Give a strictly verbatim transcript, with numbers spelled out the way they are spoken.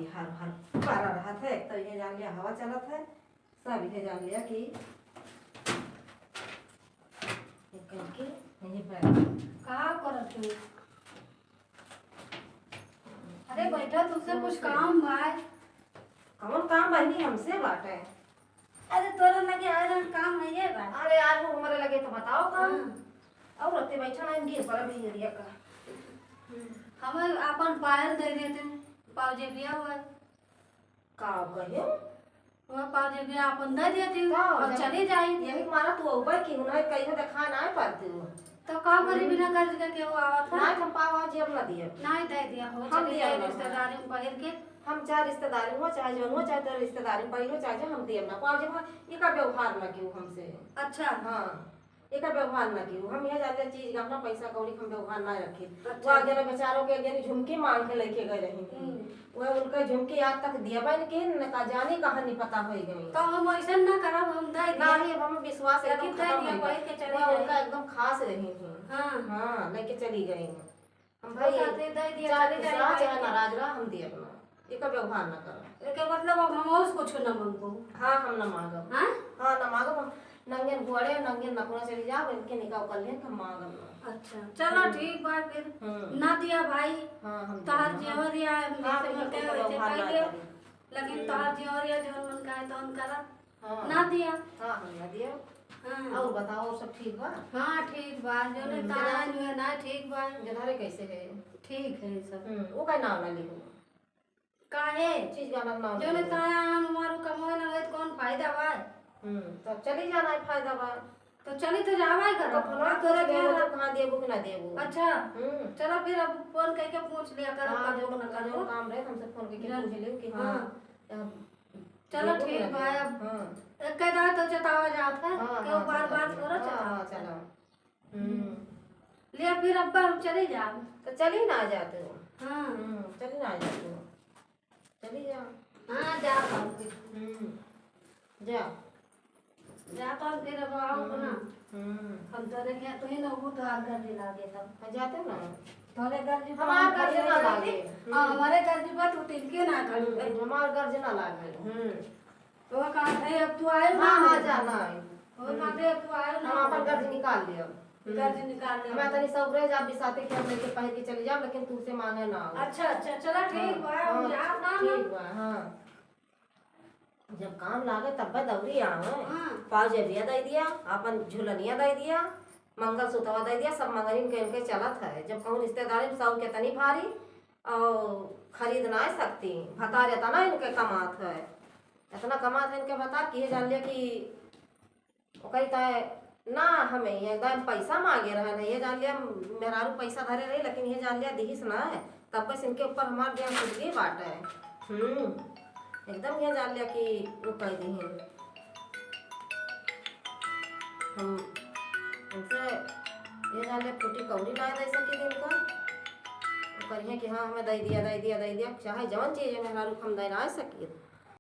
हर हर पारा रहत है, एक तो इहे जान लिया हवा चलत है, सब इहे जान लिया कि ये करके यहीं पर। का करत हो? अरे बैठा, तुमसे कुछ काम बा। कौन काम बहिनी हमसे बाटे? अरे तोरा लगे आए रहन काम है ये बा। अरे आज वो हमारे लगे तो बताओ काम। हाँ। और रहते बैठा ना, इनकी पर भी एरिया का। हमें अपन पायल दे देते, पाउजेबिया हुआ। का कहियो? वह पाउजेबिया अपन दे देती हूँ का? और जब चली जाई। यही मारा तू अउबे की उन्हें कहीं देखा ना पाती हूँ। तो का करी हम्म। बिना कर्ज के केहू आवत है? ना, हम पावा जेब ना दिए। नहीं दे दिया हो, हम चली दिए जाई ना। रिश्तेदारी में पहिर के। हम चाहे रिश्तेदारी हो, चाहे जौन हो, चाहे तो रिश्तेदारी में पहिर हो, चाहे जो हम दिए ना। पाउजेब ये का व्यवहार ना कियो हमसे। अच्छा। हाँ। एकर व्यवहार ना कियो। हम यह जाते चीज गहना पैसा कौड़ी हम व्यवहार ना रखे। अच्छा। वो आगे ना बेचारों के आगे झुमकी मांग के लेके गए रही। हम्म। वह उनका झुमकी आज तक दिया बन के न का जाने कहाँ नहीं पता हो गई। तो हम ऐसा ना करब, हम दे दिया। नहीं, हम विश्वास लेकिन एकदम दे खत्म दिया, हो गया। वही के चली वो जाए। उनका एकदम खास रही थी। हाँ। हाँ, लेके चली गई। हम तो भाई कहते दे दिया, चाहे चले खुश जाए रहा, भाई चाहे के। नाराज रहा, हम दिए अपना। एकर व्यवहार ना करो। एकर मतलब अब हम और कुछ ना मांगो। हाँ, हम ना मांगब। हाँ? हाँ, ना मांगब। हम नंगे गोड़े, नंगे नकुना चली जाब, इनके निकाह कर लें, हम मांगब ना। अच्छा, चलो हम्म। ठीक बा फिर। हम्म। ना दिया भाई। हाँ, हम तोहार दिया, हाँ। जेवर या हाँ, जैसे बिल्कुल, मन कहे कोई वैसे व्यवहार कर ना लियो। करी। लेकिन हम्म। तोहार जेवर या जौन मन कहे तौन करा। हाँ। ना दिया। हाँ, हम ना दिया। हाँ। और बताओ, और सब ठीक बा? हाँ, ठीक बा। जौने हम्म, ताया जरा नुए ना ठीक बा। जनारे कैसे है? ठीक है सब। हम्म, वो का नाम ना लिखो। काहे? चीज का नाम ना जौने लिखो। ताया हम हमारू कमाए ना होए तो कौन फायदा बा? हम्म, तो चली जाना है, फायदा बा। तो चली तो जावा ही करो। तो फोन आप तोरे पूछ लेबो क्या तो कहाँ देबो कि ना देबो। अच्छा। हम्म। चलो फिर अब फोन करके पूछ लिया करो, हाँ, करो जो ना करो। काम रहे, हमसे फोन करके जन-, पूछ लियो कि हाँ। हाँ, अब चलो देखो ठीक ना बा, देखो। अब हाँ। एक दाव तो चेतावा जात है, हाँ, केहू हाँ, बार-बार चलो। थोड़ा हाँ, चेतावा हाँ, है। चलो। हम्म। ले फिर अब हम चली जाब। तो चली ना जाते हो। हाँ। हम्म, चली ना जाते हो। चली जा। हाँ, जा बाबू। हम्म, जा। जाता हूँ, फिर अब आओ ना। हम्म। हम तोरे के, तू ही ना, वो तो आर घर भी लागे तब। हाँ, जाते ना। तोरे घर भी हमार घर ना लागे। हाँ, हम्म। हमारे घर भी बात होती के ना कर। हम्म, हमार घर ना लागे। हम्म। तो वो कहा, "ए, अब तू आयो ना।" हाँ, हाँ, जाना है। वो कहा, "ए, अब तू आयो ना।" हम अपन घर निकाल लियो। हम्म। घर निकाल लियो। हमें तनी सब रह जा, बिसाते के हम लेके पहन के चली जाओ, लेकिन तुमसे मांगे ना हो। अच्छा, अच्छा, चलो ठीक हाँ, बा, हम हाँ, जात ना ठीक ना। बा, हाँ। जब काम लागे तब दौरी आवे। हाँ। पाउजेबिया दे दिया, अपन झुलनिया दे दिया, मंगलसूत्रवा दे दिया, सब मंगरिन के इनके चलत है। जब कहूँ रिश्तेदारी में सौ के तनी भारी और खरीद ना सकती, भतार इतना इनके कमात है, इतना कमात है इनके भतार कि ये जान लिया कि ओकरी ताए ना हमें ये एकदम पैसा मांगे रहे ना, ये जान लिया मेहरारू पैसा धरे रही, लेकिन ये जान लिया दिहिस ना है, तब बस इनके ऊपर हमार ध्यान छूट गई बात है। हम्म, एकदम ये जान लिया कि वो कह दी है। हम उनसे ये जान लिया फूटी कौड़ी ना दे सकी दिन का, वो करिए कि हाँ हमें दे दिया, दे दिया, दे दिया, चाहे जवन चीज है मेहरारू हम दे ना सकी।